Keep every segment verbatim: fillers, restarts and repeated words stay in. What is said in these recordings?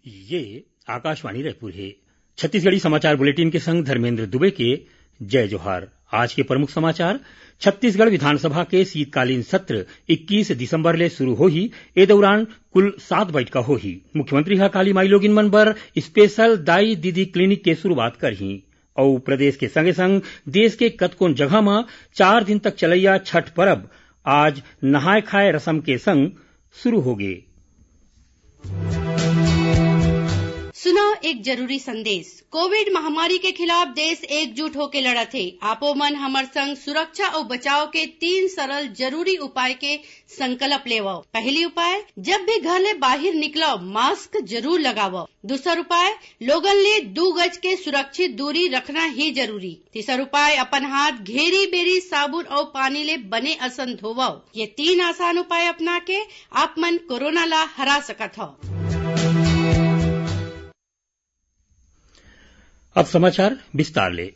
ये आकाशवाणी रायपुर हे। छत्तीसगढ़ी समाचार बुलेटिन के संग धर्मेंद्र दुबे के जय जोहार। आज के प्रमुख समाचार। छत्तीसगढ़ विधानसभा के शीतकालीन सत्र इक्कीस दिसंबर ले शुरू होही। ए दौरान कुल सात बैठका होही। मुख्यमंत्री ह काली माईलोगिन मन बर स्पेशल दाई दीदी क्लिनिक के शुरुआत करही। अउ प्रदेश के संगे संग देश के कतकोन जगह म चार दिन तक चलइया छठ परब आज नहाय खाय रसम के संग शुरू होगे। सुनव एक जरूरी संदेश। कोविड महामारी के खिलाफ देश एकजुट होके लड़त हे। आपो मन हमर संग सुरक्षा अउ बचाव के तीन सरल जरूरी उपाय के संकल्प लेवव। पहली उपाय, जब भी घर ले बाहिर निकलव, मास्क जरूर लगावव। दूसर उपाय, लोगन ले दू गज के सुरक्षित दूरी रखना ही जरूरी। तीसर उपाय, अपन हाथ घेरी बेरी साबुन अउ पानी ले बने असन धोवव। ये तीन आसान उपाय अपना के आप मन कोरोना ला हरा सकत हव। अब समाचार विस्तार ले।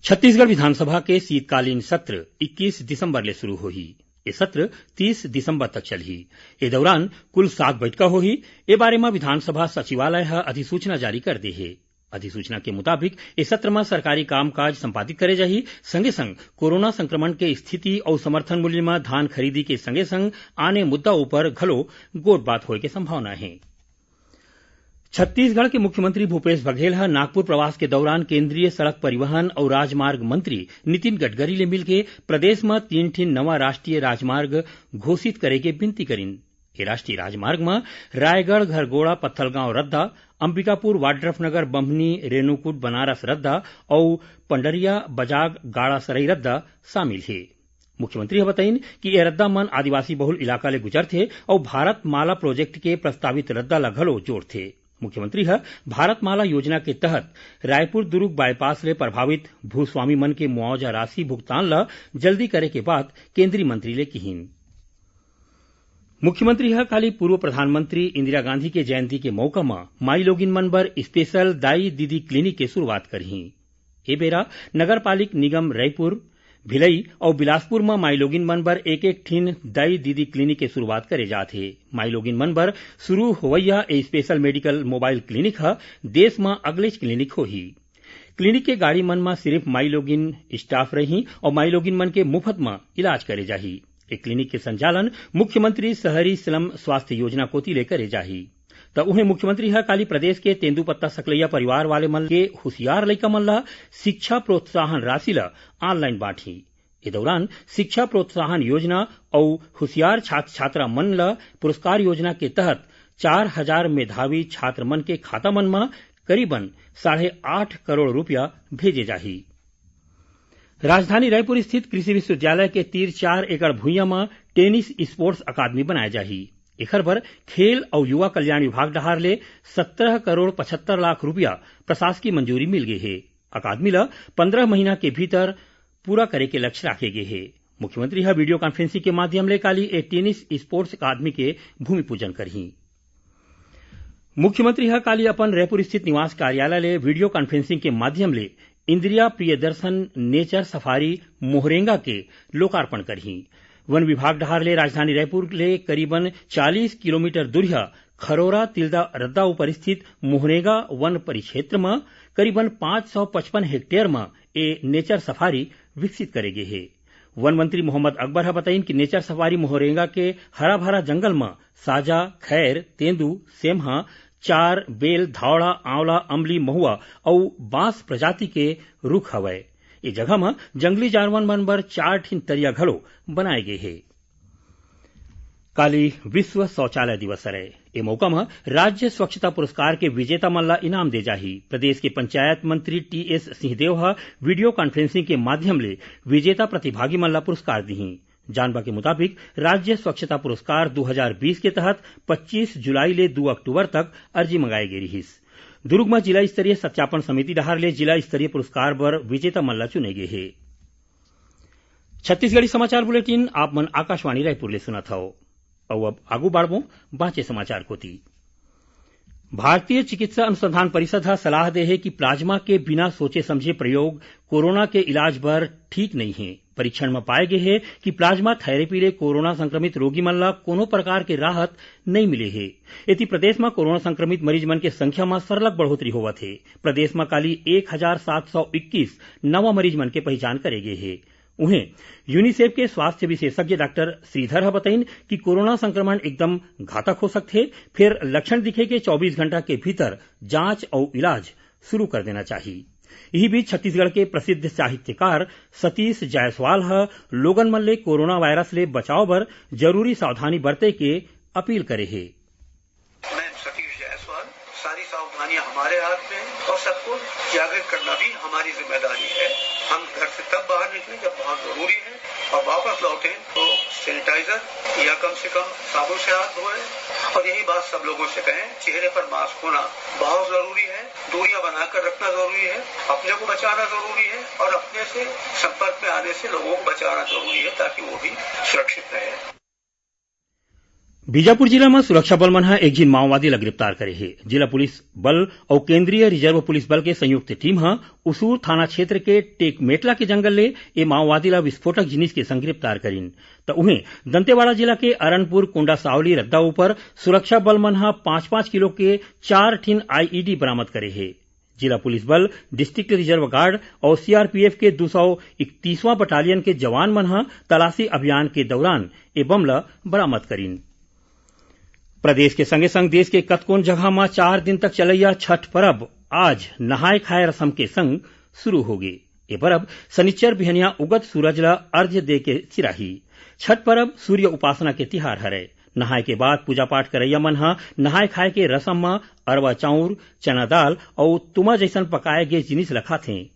छत्तीसगढ़ विधानसभा के शीतकालीन सत्र इक्कीस दिसंबर ले शुरू होही। ये सत्र तीस दिसंबर तक चलही। ए दौरान कुल सात बैठका होही। ए बारे म विधानसभा सचिवालय ह अधिसूचना जारी कर दे हे। अधिसूचना के मुताबिक ए सत्र म सरकारी कामकाज संपादित करे जाही, संगे संग कोरोना संक्रमण के स्थिति अउ समर्थन मूल्य म धान खरीदी के संगे संग आने मुद्दा उपर घलो गोठबात होय के संभावना हे। छत्तीसगढ़ के मुख्यमंत्री भूपेश बघेल ह नागपुर प्रवास के दौरान केंद्रीय सड़क परिवहन अउ राजमार्ग मंत्री नितिन गडकरी ले मिलके प्रदेश म तीन ठिन नवा राष्ट्रीय राजमार्ग घोषित करे के विनती करिन। ये राष्ट्रीय राजमार्ग म रायगढ़ घरगोड़ा पत्थलगांव रद्दा, अंबिकापुर वाड्रफनगर बम्हनी रेणुकूट बनारस रद्दा अउ पंडरिया बजाग गाड़ासरई रद्दा शामिल हे। मुख्यमंत्री ह बताइन कि ये रद्दा मन आदिवासी बहुल इलाका ले गुजरथे अउ भारत माला प्रोजेक्ट के प्रस्तावित रद्दा ल घलो जोड़थे। मुख्यमंत्री ह भारत माला योजना के तहत रायपुर दुरूग बाईपास ले प्रभावित भूस्वामी मन के मुआवजा राशि भुगतान ल जल्दी करे के बात केंद्रीय मंत्री ले किहीन। मुख्यमंत्री ह काली पूर्व प्रधानमंत्री इंदिरा गांधी के जयंती के मौका म माईलोगिन मन बर स्पेशल दाई दीदी क्लिनिक के शुरुआत करही। ए बेरा नगर पालिक निगम रईपुर, भिलई अउ बिलासपुर म माईलोगिन मन बर एक-एक ठिन दाई दीदी क्लिनिक के शुरुआत करे जात हे। माईलोगिन मन बर शुरू होवइया ए स्पेशल मेडिकल मोबाइल क्लिनिक ह देश म अगलेच क्लिनिक होही। क्लिनिक के गाड़ी मन म सिरिफ माईलोगिन स्टाफ रही अउ माईलोगिन मन के मुफत म इलाज करे जाही। ए क्लिनिक के संचालन मुख्यमंत्री शहरी स्लम स्वास्थ्य योजना कोति ले करे जाही। त उहें मुख्यमंत्री ह काली प्रदेश के तेंदूपत्ता सकलैया परिवार वाले मन के हुसियार लइका मन ल शिक्षा प्रोत्साहन राशि ल ऑनलाइन बांटही। ए दौरान शिक्षा प्रोत्साहन योजना अउ हुसियार छात्र छात्रा मन ल पुरस्कार योजना के तहत चार हजार मेधावी छात्र मन के खाता मन म करीबन साढ़े आठ करोड़ रुपया भेजे जाही। राजधानी रायपुर स्थित कृषि विश्वविद्यालय के तीर चार एकड़ भुइयां म टेनिस स्पोर्ट्स अकादमी बनाए जाही। एखर बर खेल अउ युवा कल्याण विभाग डहार ले सत्रह करोड़ पचहत्तर लाख रुपया प्रशासकीय मंजूरी मिल गे हे। अकादमी ल पंद्रह महीना के भीतर पूरा करे के लक्ष्य राखे गे हे। मुख्यमंत्री ह वीडियो कॉन्फ्रेंसिंग के माध्यम ले काली ए टेनिस स्पोर्ट्स अकादमी के भूमि पूजन करही। मुख्यमंत्री ह काली अपन रायपुर स्थित निवास कार्यालय ले वीडियो कॉन्फ्रेंसिंग के माध्यम ले इंदिरा प्रियदर्शन नेचर सफारी मोहरेंगा के लोकार्पण करही। वन विभाग डहार ले राजधानी रायपुर ले करीबन चालीस किलोमीटर दूरिहा खरोरा तिल्दा रद्दा उपर स्थित मोहरेंगा वन परिक्षेत्र म करीबन पाँच सौ पचपन हेक्टेयर म ए नेचर सफारी विकसित करे गे हे। वन मंत्री मोहम्मद अकबर ह बताइन कि नेचर सफारी मोहरेंगा के हरा भरा जंगल म साजा, खैर, तेंदू, सेमहा, चार, बेल, धावड़ा, आंवला, अमली, महुआ अउ बांस प्रजाति के रुख हवय। ए जगह म जंगली जानवर मन बर चार ठिन तरिया घलो बनाए गे हे। काली विश्व शौचालय दिवस हरय। ए मौका म राज्य स्वच्छता पुरस्कार के विजेता मन ला इनाम दे जाही। प्रदेश के पंचायत मंत्री टीएस सिंहदेव ह वीडियो कॉन्फ्रेंसिंग के माध्यम ले विजेता प्रतिभागी मन ला पुरस्कार दिही। जानबा के मुताबिक, राज्य स्वच्छता पुरस्कार दू हजार बीस के तहत पच्चीस जुलाई ले दू अक्टूबर तक अर्जी मंगाए गे रिहिस। दुर्ग म जिला स्तरीय सत्यापन समिति डहार ले जिला स्तरीय पुरस्कार बर विजेता मन ला चुने गे हे। छत्तीसगढ़ी समाचार बुलेटिन आप मन आकाशवाणी रायपुर ले सुनत हव। अउ अब आगू बाढ़बो बांचे समाचार कोति। भारतीय चिकित्सा अनुसंधान परिषद ह सलाह दे हे कि प्लाज्मा के बिना सोचे समझे प्रयोग कोरोना के इलाज बर ठीक नइ हे। परीक्षण म पाए गे हे कि प्लाज्मा थेरेपी ले कोरोना संक्रमित रोगी मन ला कोनो प्रकार के राहत नइ मिले हे। एती प्रदेश म कोरोना संक्रमित मरीज मन के संख्या म सरलग बढ़ोतरी होवत हे। प्रदेश म काली एक हजार सात सौ इक्कीस नवा मरीज मन के पहिचान करे गे हे। उहें, यूनिसेफ के स्वास्थ्य विशेषज्ञ डॉक्टर श्रीधर ह बतइन कि कोरोना संक्रमण एकदम घातक हो सकथे, फेर लक्षण दिखे के चौबीस घंटा के भीतर जांच अउ इलाज शुरू कर देना चाही। इही बीच, छत्तीसगढ़ के प्रसिद्ध साहित्यकार सतीश जायसवाल ह लोगन मन ले कोरोना वायरस ले बचाव बर जरूरी सावधानी बरते के अपील करे हे। मैं सतीश जायसवाल, सारी सावधानियां हमारे हाथ में है और सबको जागृत करना भी हमारी जिम्मेदारी है। हम घर से तब बाहर निकलें जब बहुत जरूरी है और वापस लौटें तो सैनिटाइजर या कम से कम साबुन से हाथ धोएं और यही बात सब लोगों से कहें, चेहरे पर मास्क होना बहुत जरूरी है, दूरियां बनाकर रखना जरूरी है, अपने को बचाना जरूरी है और अपने से संपर्क में आने से लोगों को बचाना जरूरी है ताकि वो भी सुरक्षित रहे। बीजापुर जिला म सुरक्षा बल मन ह एक झिन माओवादी ल गिरफ्तार करे हे। जिला पुलिस बल अउ केंद्रीय रिजर्व पुलिस बल के संयुक्त टीम ह उसूर थाना क्षेत्र के टेकमेटला के जंगल ले ए माओवादी ल विस्फोटक जिनिस के संग गिरफ्तार करिन। त उहें, दंतेवाड़ा जिला के अरनपुर कोंडासावली रद्दा ऊपर सुरक्षा बल मन ह पाँच पाँच किलो के चार ठिन आईईडी बरामद करे हे। जिला पुलिस बल, डिस्ट्रिक्ट रिजर्व गार्ड अउ सीआरपीएफ के दू सौ इकतीसवां बटालियन के जवान मन ह तलाशी अभियान के दौरान ए बम ल बरामद करिन। प्रदेश के संगे संग देश के कतकोन जगह म चार दिन तक चलैया छठ परब आज नहाय खाय रसम के संग शुरू होगे। ए परब सनिच्चर बिहनिया उगत सूरज ल अर्घ्य दे के सिराही। छठ परब सूर्य उपासना के तिहार हरय। नहाय के बाद पूजा पाठ करइया मन ह नहाय खाय के रसम म अरवा चाउर, चना दाल अउ तुमा जइसन पकाए गे जिनिस ल खाथें।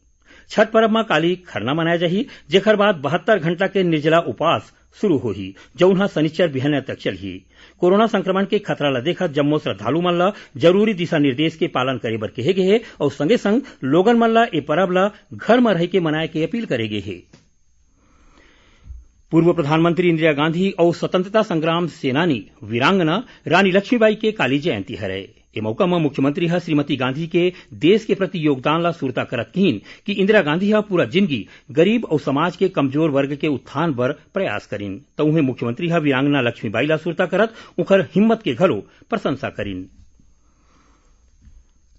छठ परब म काली खरना मनाए जाही, जेखर बाद बहत्तर घंटा के निर्जला उपास शुरू होही, जउन ह सनिच्चर बिहनिया तक चलही। कोरोना संक्रमण के खतरा ल देखत जम्मो श्रद्धालु मन ल जरूरी दिशा निर्देश के पालन करे बर कहे गे हे अउ संगे संग लोगन मन ल ए परब ल घर म रहिके मनाए के अपील करे गे हे। पूर्व प्रधानमंत्री इंदिरा गांधी अउ स्वतंत्रता संग्राम सेनानी वीरांगना रानी लक्ष्मीबाई के काली जयंती हरय। ए मौका म मुख्यमंत्री ह श्रीमती गांधी के देश के प्रति योगदान ला सुरता करत किहिन कि इंदिरा गांधी ह पूरा जिनगी गरीब अउ समाज के कमजोर वर्ग के उत्थान बर प्रयास करिन। त उहें मुख्यमंत्री ह वीरांगना लक्ष्मीबाई ला सुरता करत उंखर हिम्मत के घलो प्रशंसा करिन।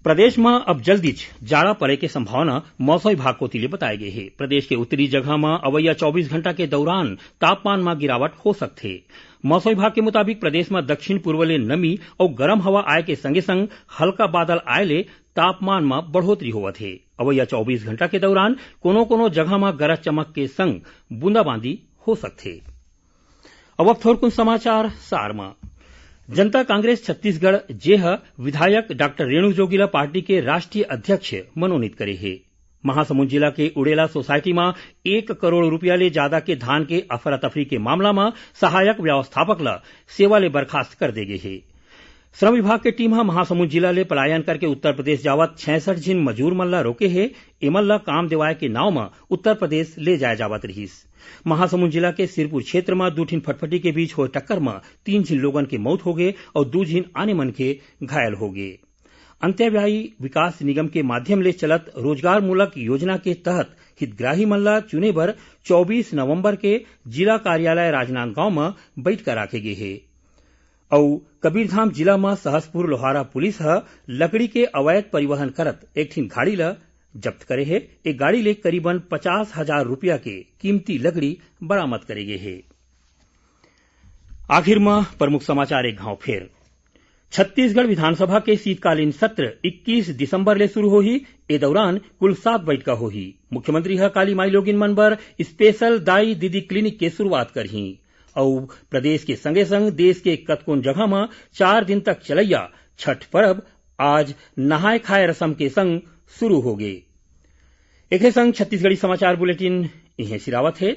प्रदेश म अब जल्दीच जाड़ा पड़े के संभावना मौसम विभाग कोति ले बताए गे हे। प्रदेश के उत्तरी जगह म अवइया चौबीस घंटा के दौरान तापमान म गिरावट हो सकथे। मौसम विभाग के मुताबिक प्रदेश म दक्षिण पूर्व ले नमी अउ गरम हवा आए के संगे संग हल्का बादल आए ले तापमान म बढ़ोतरी होवत हे। अवइया चौबीस घंटा के दौरान कोनो-कोनो जगह म गरज चमक के संग बूंदाबांदी हो सकथे। अब, अब थोरकुन समाचार सार म। जनता कांग्रेस छत्तीसगढ़ जे ह विधायक डॉक्टर रेणु जोगी ल पार्टी के राष्ट्रीय अध्यक्ष मनोनीत करे हे। महासमुंद जिला के उड़ेला सोसाइटी म एक करोड़ रुपया ले जादा के धान के अफरा तफरी के मामला म सहायक व्यवस्थापक ल सेवा ले बर्खास्त कर दे गे हे। श्रम विभाग के टीम ह महासमुंद जिला ले पलायन करके उत्तर प्रदेश जावत छियासठ झिन मजूर मन ल रोके हे। एमन ल काम देवाय के नाव म उत्तर प्रदेश ले जाय जावत रिहिस। महासमुंद जिला के सिरपुर क्षेत्र म दू ठिन फटफटी के बीच होय टक्कर म तीन झिन लोगन के मौत होगे अउ दू झिन आने मनखे घायल होगे। अंत्याव्यायी विकास निगम के माध्यम ले चलत रोजगारमूलक योजना के तहत हितग्राही मन ला चुने बर चौबीस नवंबर के जिला कार्यालय राजनांदगांव म बइठका राखे गे हे। अउ कबीरधाम जिला म सहसपुर लोहारा पुलिस ह लकड़ी के अवैध परिवहन करत एक ठिन गाड़ी ल जब्त करे हे। ए गाड़ी ले करीबन पचास हजार रुपया के कीमती लकड़ी बरामद करे गे हे। आखिर म प्रमुख समाचार एक घांव फेर। छत्तीसगढ़ विधानसभा के शीतकालीन सत्र इक्कीस दिसंबर ले शुरू होही। ए दौरान कुल सात बइठका होही। मुख्यमंत्री ह काली माईलोगिन मन बर स्पेशल दाई दीदी क्लिनिक के शुरुआत करही। अउ प्रदेश के संगे संग देश के कतकोन जगह म चार दिन तक चलैया छठ परब आज नहाय खाय रसम के संग शुरू होगे। एखरे संग छत्तीसगढ़ी समाचार बुलेटिन इहें सिरावत हे।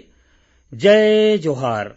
जय जोहार।